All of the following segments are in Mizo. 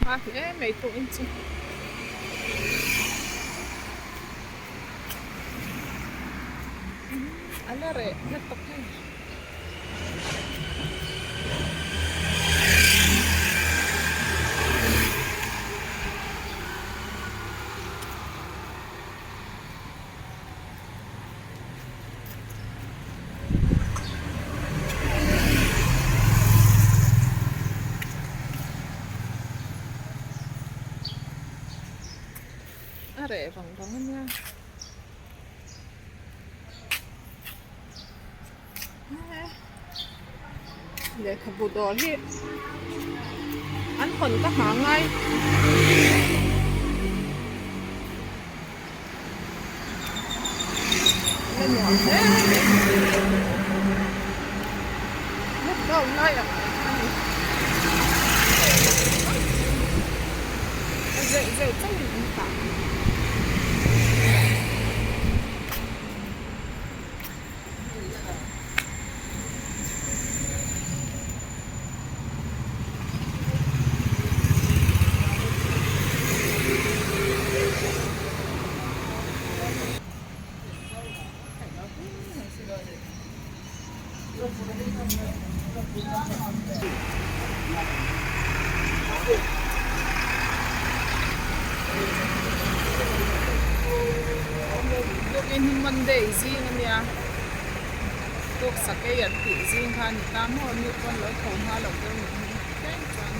Hma hle mai tukin chu. A la reh na tawk hei. A reh vang vang a nia. Lehkhabu dawr hi an hawn ka hma ngai. La nuam hle mai. Lockdown lai ang mai kha a ni. A zeuh zeuh chauhin an tah. Tukin hi Monday zing a nia tuk sakei an tih zing kha a ni ta maw mi pawn lo tho hma lo deuh ni hi tlem chuan.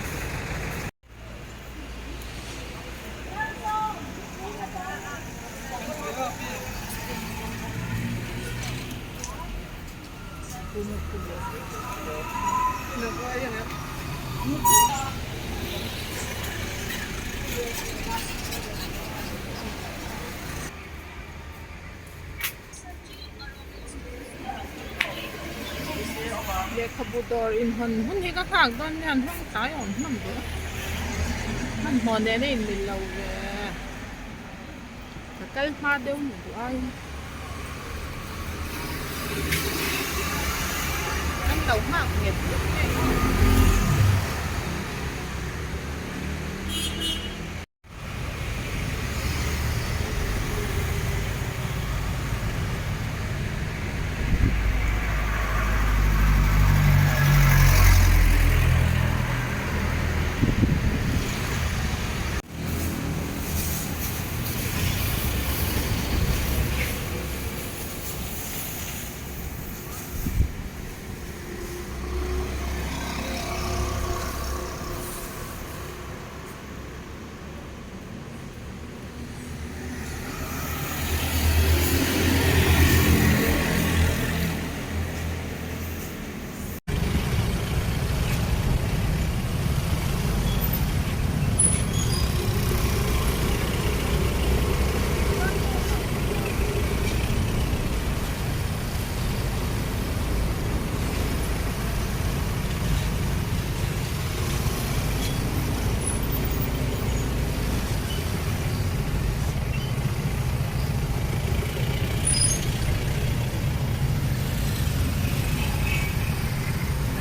Lehkhabu dawr inhawn hun hi ka nghak dawn nia an hawng tlai awm hlawm duh a hmanhmawh nen a inmil lo ve ka kal hma deuh ni duh aiin an lo nghak nghet nghet ngei.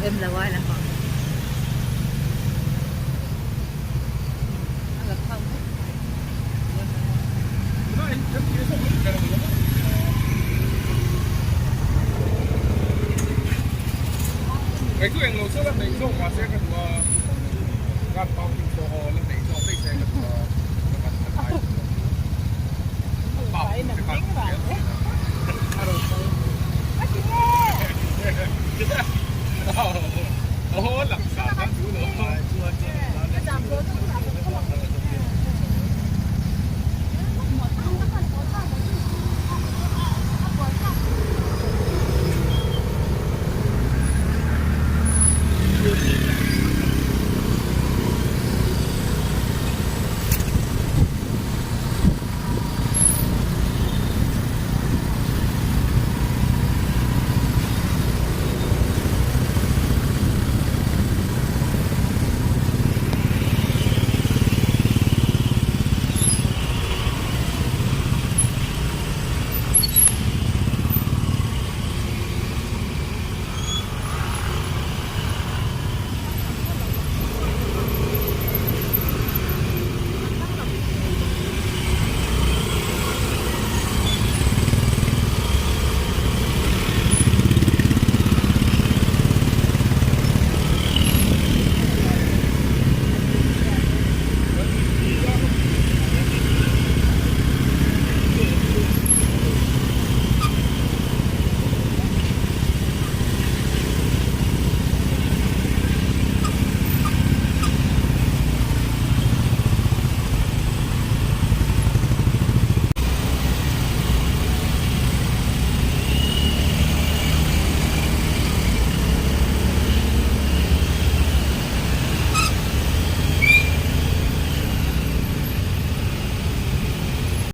Em lo ai la hawng. Kei chu englo chu la neih zawk mahse ka duh a, kan pau hlim pawh aw la neih zawk daih se ka duh a, ka kan ka ngai duh lo. Pa pum te khan hmu zel a. Aw lang sa khan duh lo.